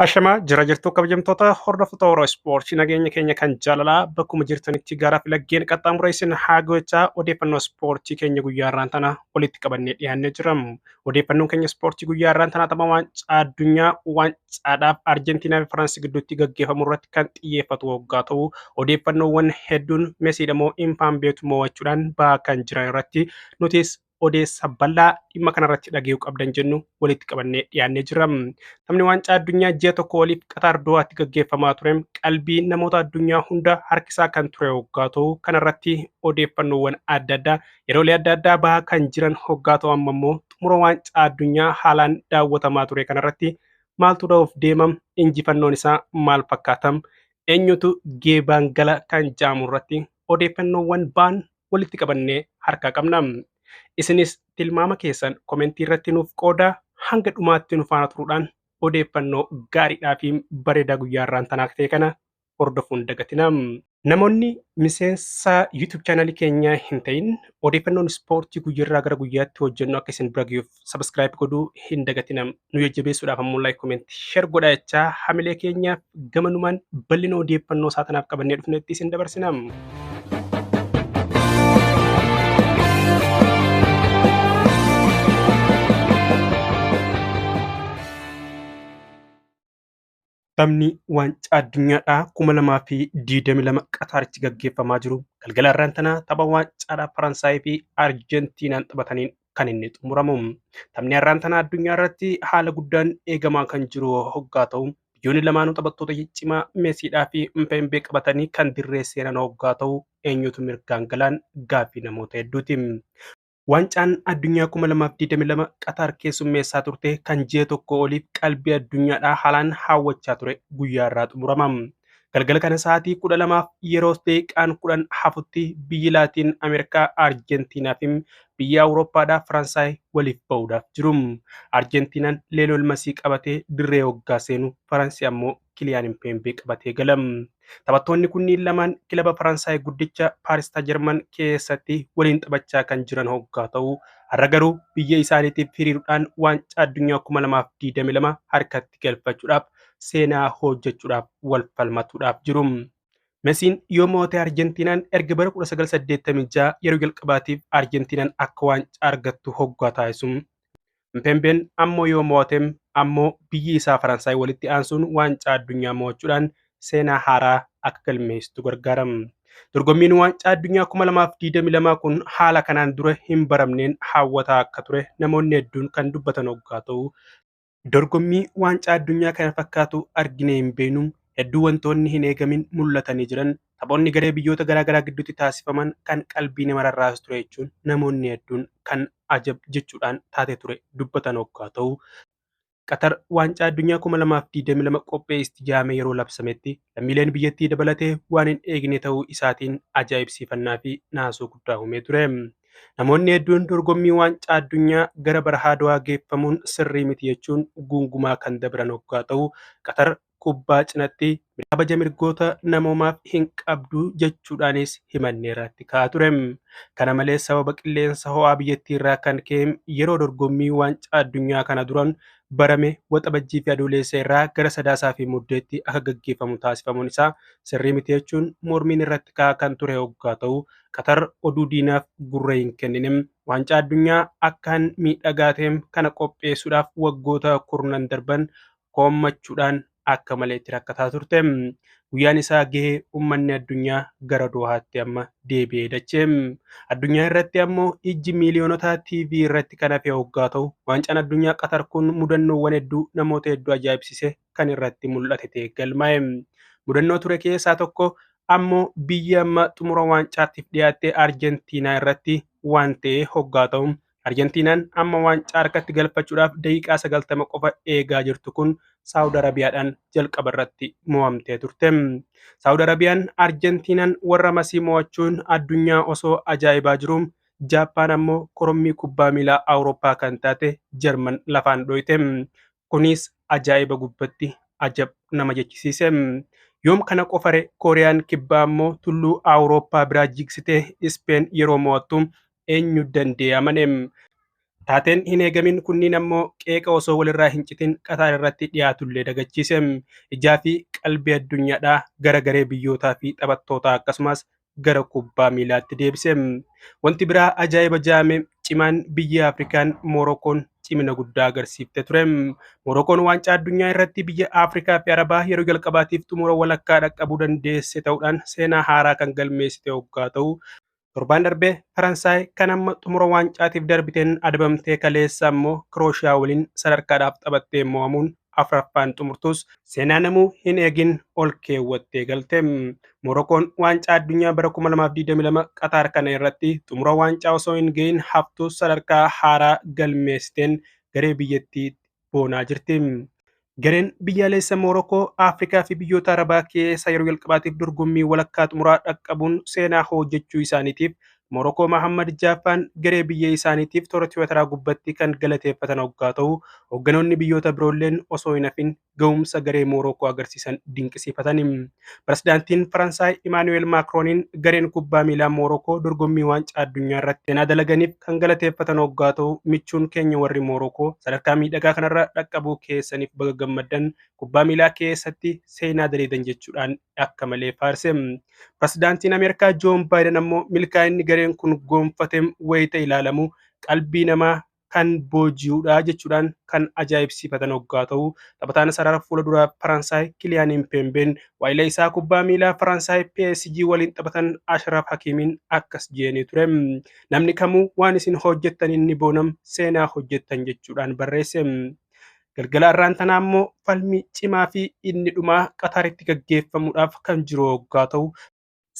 Ashamaa jira jirtuu kabajamtoota hordoftoota Oromoo Ispoortii, nageenya keenya kan jaalalaa bakkuma jirtanitti garaa fi laggeen qaxxaamura isin haa gochaa. Odeeffannoo ispoortii keenya guyyaa har'aan tana walitti qabannee dhiyaannee jirra. Odeeffannoon keenya ispoortii guyyaa har'aan tana tapha waancaa addunyaa waancaadhaaf Arjentiinaa fi Firaansi gidduutti gaggeeffamu irratti kan xiyyeeffatu waggaa ta'u, odeeffannoowwan hedduun Mesiidha moo Impaambeetu mo'achuudhaan bahaa kan jiran irratti nutis odeessa bal'aa dhimma kanarratti dhaga'uu qabdan jennu walitti qabannee dhiyaannee jirra. Taphni waancaa addunyaa ji'a tokko oliif Qatar Dohaatti gaggeeffamaa ture qalbii namoota addunyaa hunda harkisaa kan ture hoggaa ta'u, kanarratti odeeffannoowwan adda addaa yeroolee adda addaa bahaa kan jiran hoggaa ta'u, amma immoo xumura waancaa addunyaa haalaan daawwatamaa ture kanarratti maaltu ta'uuf deemam, injifannoon isaa maal fakkaatam, eenyutu geebaan gala kan jaamu irratti odeeffannoowwan ba'an walitti qabannee harkaa qabna. Isinis tilmaama keessan komentii irratti nuuf qooda, hanga dhumaatti nu faana turuudhaan odeeffannoo gaariidhaa fi bareedaa guyyaa har'aan tanaa ta'e kana hordofuun dagatina. Namoonni miseensa YouTube chaanalii keenyaa hin ta'in odeeffannoon ispoortii guyyaarraa gara guyyaatti hojjennu akka isin bira ga'uuf subscribe godhuu hin dagatina. Nu jajjabeessuudhaaf ammoo like, comment, share godhaa jechaa hamilee keenyaaf gamanumaan bal'ina odeeffannoo isaa tanaaf qabannee dhufnetti isin dabarsina. Taphni waancaa addunyaadhaa 2022 Qataaritti gaggeeffamaa jiru galgala har'aan tana tapha waancaadhaa Faransaayii fi Arjentiinaan taphataniin kan inni xumuramu. Taphni har'aan tana addunyaa irratti haala guddaan eegamaa kan jiru hoggaa ta'u, biyyoonni lamaanuu taphattoota ciccimaa Meesiidhaa fi Mpeembee qabatanii kan dirree seenan hoggaa ta'u, eenyutu mirgaan galaan gaaffii namoota hedduuti. Waancaan addunyaa 2022 Qatar keessummeessaa turte kan ji'a tokko oliif qalbii addunyaadhaa haalaan hawwachaa ture guyyaa irraa xumurama. Galgala kana sa'aatii 12 yeroo daqiiqaan 10 hafutti biyyi Laatiin Ameerikaa Arjentiinaa fi biyya Awurooppaadhaa Faransaay waliif ba'uudhaaf jiru. Arjentiinaan Leelol Masii qabatee dirree hoggaa seenu, Faransi ammoo Kiliyaan Mpeembee qabatee gala. Taphattoonni kunniin lamaan kilaba Faransaay guddicha Paaris Saint-Germain keessatti waliin taphachaa kan jiran hoggaa ta'u, har'a garuu biyya isaaniitiif hiriiruudhaan waancaa addunyaa 2022 harkatti galfachuudhaaf seenaa hojjechuudhaaf wal falmatuudhaaf jiru. Mesiin yoo mo'ate Arjentiinaan erga bara 1986 yeroo jalqabaatiif Arjentiinaan akka waancaa argattu hoggaa taasisu. Mpembeen ammoo yoo mo'ate ammoo biyyi isaa Faransaay walitti aansuun waancaa addunyaa mo'achuudhaan seenaa haaraa akka galmeessitu gargaara. Dorgommiin waancaa addunyaa 2022 kun haala kanaan dura hin baramneen hawwataa akka ture namoonni hedduun kan dubbatan hoggaa ta'u, dorgommii waancaa addunyaa kana fakkaatu arginee hin beeknu, hedduu wantoonni hin eegamin mul'atanii jiran, taphoonni garee biyyoota garaagaraa gidduutti taasifaman kan qalbii nama rarraasu ture jechuun namoonni hedduun kan ajab jechuudhaan taatee ture dubbatan hoggaa ta'u, Qatar waancaa addunyaa 2022 qopheessitti jaame yeroo labsametti lammiileen biyyattii dabalatee waan hin eegne ta'uu isaatiin ajaa'ibsiifannaa fi naasuu guddaa uumee ture. Namoonni hedduun dorgommii waancaa addunyaa gara barahaa Dohaa geeffamuun sirrii miti jechuun guungumaa kan dabran hoggaa ta'u, Qatar kubbaa cinatti kabaja mirgoota namoomaaf hin qabdu jechuudhaanis himanneerratti ka'aa ture. Kana malees sababa qilleensa ho'aa biyyattii irraa kan ka'e yeroo dorgommii waancaa addunyaa kana duran barame Waxabajjii fi Adoolessa irraa gara Sadaasaa fi Muddeetti akka gaggeeffamu taasifamuun isaa sirrii miti jechuun mormiin irratti ka'aa kan ture hoggaa ta'u, Qatar oduu diinaaf gurra hin kennine. Waancaa addunyaa akkaan miidhagaa ta'e kana qopheessuudhaaf waggoota kurnan darban koommachuudhaan akka malee itti rakkataa turte. Guyyaan isaa gahee uummanni addunyaa gara Dohaatti amma deebi'ee dachee. Addunyaa irratti ammoo ijji miiliyoonota TV irratti kan hafe hoggaa ta'u, waancaan addunyaa Qatar kun mudannoowwan hedduu namoota hedduu ajaa'ibsiise kan irratti mul'ate ta'e galmaa'e. Mudannoo ture keessaa tokko ammoo biyya amma xumura waancaatiif dhiyaatte Arjentiinaa irratti waan ta'e hoggaa ta'u, Arjentiinaan amma waancaa harkatti galfachuudhaaf daqiiqaa 90 qofa eegaa jirtu kun Saawud Arabiyaadhaan jalqaba irratti mo'amtee turte. Saawud Arabiyaan Arjentiinaan warra Masii mo'achuun addunyaa osoo ajaa'ibaa jiru, Jaappaan ammoo korommii kubbaa miilaa Awurooppaa kan taate Jarman lafaan dhoyte. Kunis ajaa'iba gubbatti ajab nama jechisiise. Yoom kana qofare, Kooriyaan kibbaa ammoo tulluu Awurooppaa biraa jigsitee Ispeen yeroo mo'attu eenyu danda'e amane. Taateen hin eegamin kunniin ammoo qeeqa osoo walirraa hin citin Qataar irratti dhiyaatullee dagachiise. Ijaa fi qalbii addunyaadhaa gara garee biyyootaa fi taphattootaa akkasumas gara kubbaa miilaatti deebise. Wanti biraa ajaa'iba jaame cimaan biyya Afrikaan Moorokoon cimina guddaa agarsiifte ture. Moorokoon waancaa addunyaa irratti biyya Afrikaa fi Arabaa yeroo jalqabaatiif xumura walakkaa dhaqqabuu dandeesse ta'uudhaan seenaa haaraa kan galmeessite hoggaa ta'u, torbaan darbee Faransaay kan amma xumura waancaatiif darbiteen adabamtee kaleessa ammoo Kirooshiyaa waliin sadarkaadhaaf taphattee mo'amuun afraffaan xumurtus seenaa namuu hin eegin ol keewwattee galte. Moorokoon waancaa addunyaa bara 2022 Qataar kana irratti xumura waancaa osoo hin gahin haftus sadarkaa haaraa galmeessiteen garee biyyattii boonaa jirti. Gareen biyyaalessa Moorokoo Afrikaa fi biyyoota Arabaa keessa yeroo jalqabaatiif dorgommii walakkaa xumuraa dhaqqabuun seenaa hojjechuu isaaniitiif Moorokoo Mahammad Jaaffaan garee biyya isaaniitiif toora Tiwiitaraa gubbatti kan galateeffatan hoggaa ta'u, hoogganoonni biyyoota biroolleen osoo hin hafin ga'umsa garee Moorokoo agarsiisan dinqisiifatani. Pirezidaantiin Faransaay Imaanuweel Maakrooniin gareen kubbaa miilaa Moorokoo dorgommii waancaa addunyaa irratti seenaa dalaganiif kan galateeffatan hoggaa ta'u, michuun keenya warri Moorokoo sadarkaa miidhagaa kanarra dhaqqabuu keessaniif baga gammaddan, kubbaa miilaa keessatti seenaa daleedan jechuudhaan akka malee faarse. Pirezidaantiin Ameerikaa Joon Baayiden ammoo milkaa'inni gareen kun gonfate wayita ilaalamu qalbii namaa kan booji'uudha jechuudhaan kan ajaa'ibsiifatan hoggaa ta'u, taphataan sarara fuula duraa Faransaay Kiliyaan Mbappeen waa'ila isaa kubbaa miilaa Faransaay PSG waliin taphatan Ashraf Hakiimiin akkas jedhanii ture. Namni kamuu waan isin hojjettan inni boonam, seenaa hojjettan jechuudhaan barreesse. Galgala irraan tanaa immoo falmii cimaa fi inni dhumaa Qataaritti gaggeeffamuudhaaf kan jiru hoggaa ta'u,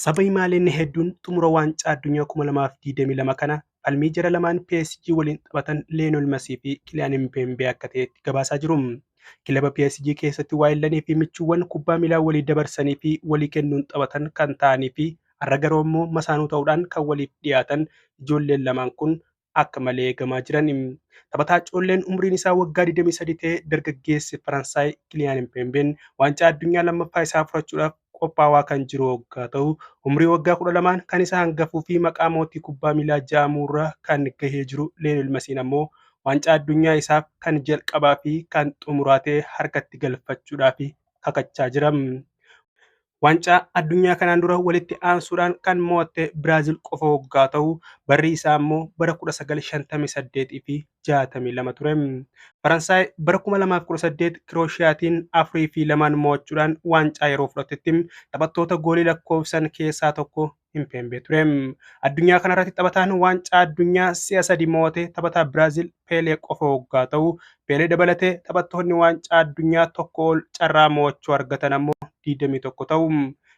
saba himaaleen hedduun xumura waancaa addunyaa 2022 kana falmii jara lamaan PSG waliin taphatan Lionel Messi fi Kylian Mbappé akka ta'etti gabaasaa jiru. Kilaba PSG keessatti waayilanii fi michuuwwan kubbaa miilaa walii dabarsanii fi walii kennuun taphatan kan ta'anii fi har'a garuu immoo masaanuu ta'uudhaan kan waliif dhiyaatan ijoolleen lamaan kun akka malee eegamaa jiran. Taphataa coolleen umriin isaa waggaa 23 ta'e dargaggeessi Faransaay Kylian Mbappé waancaa addunyaa lammaffaa isaa fudhachuudhaaf qophaawaa kan jiru hoggaa ta'u, umrii waggaa 12 kan isa hangafuu fi maqaa mootii kubbaa miilaa ja'amuurra kan gahee jiru Lionel Messiin ammoo waancaa addunyaa isaaf kan jalqabaa fi kan xumuraa ta'e harkatti galfachuudhaaf kakachaa jira. Waancaa addunyaa kanaan dura walitti aansuudhaan kan mo'atte Biraazil qofa hoggaa ta'u, barri isaa ammoo bara 1958 fi 62 ture. Faransaay bara 2018 Kiroosiyaatiin 4-2 mo'achuudhaan waancaa yeroo fudhatetti taphattoota goolii lakkoofsan keessaa tokko Mbappé ture. Addunyaa kanarratti taphataan waancaa addunyaa si'a sadi mo'ate taphataa Biraazil Peelee qofa hoggaa ta'u, Peelee dabalatee taphattoonni waancaa addunyaa tokko ol carraa mo'achuu argatan ammoo 21 ta'u.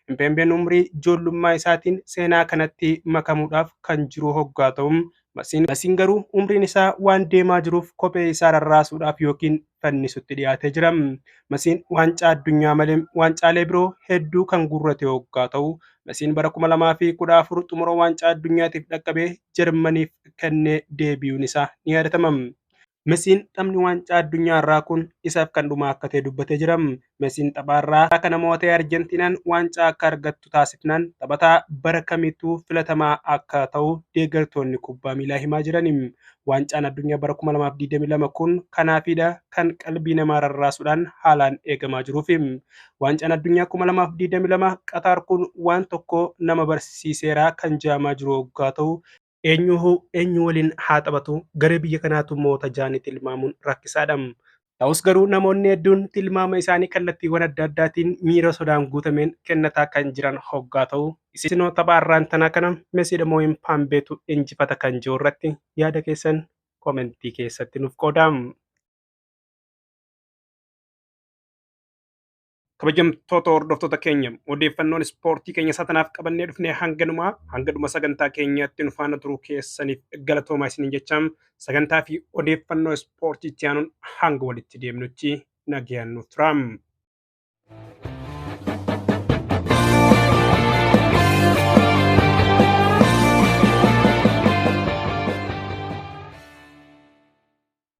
Mbappeen umrii ijoollummaa isaatiin seenaa kanatti makamuudhaaf kan jiru hoggaa ta'u, Messiin garuu umriin isaa waan deemaa jiruuf kophee isaa rarraasuudhaaf yookiin fannisutti dhiyaatee jira. Messiin waancaa addunyaa malee waancaalee biroo hedduu kan gurrate hoggaa ta'u, Messiin bara 2014 xumura waancaa addunyaatiif dhaqqabee Jarmaniif kennee deebi'uun isaa ni yaadatama. Messiin taphni waancaa addunyaa irraa kun isaaf kan dhumaa akka ta'e dubbatee jira. Messiin tapha kana mo'atee Arjentiinaan waancaa akka argattu taasifnaan taphataa bara kamittuu filatamaa akka ta'u deeggartoonni kubbaa miilaa himaa jiran. Waancaan addunyaa bara 2022 kun kanaafidha kan qalbii namaa rarraasuudhaan haalaan eegamaa jiruufi. Waancaan addunyaa 2022 Qataar kun waan tokko nama barsiiseera kan jedhamaa jiru hoggaa ta'u, eenyu waliin haa taphatu garee biyya kanaatu moota jaanii tilmaamuun rakkisaadha. Ta'us garuu namoonni hedduun tilmaama isaanii kallattiiwwan adda addaatiin miira sodaan guutameen kennataa kan jiran hoggaa ta'u, isinoo tapha har'aan tanaa kana Messiidha moo Mbaappeetu injifata kan jiru irratti yaada keessan koomentii keessatti nuuf qoodaa. Kabajamtoota hordoftoota keenya, odeeffannoon ispoortii keenya satanaaf qabannee dhufnee hanganumaa hanga dhuma sagantaa keenyaatti nu faana turuu keessaniif galatoomaa isiniin jechaa, sagantaa fi odeeffannoo ispoortii itti aanuun hanga walitti deemnutti nagayaan nuuf turaa.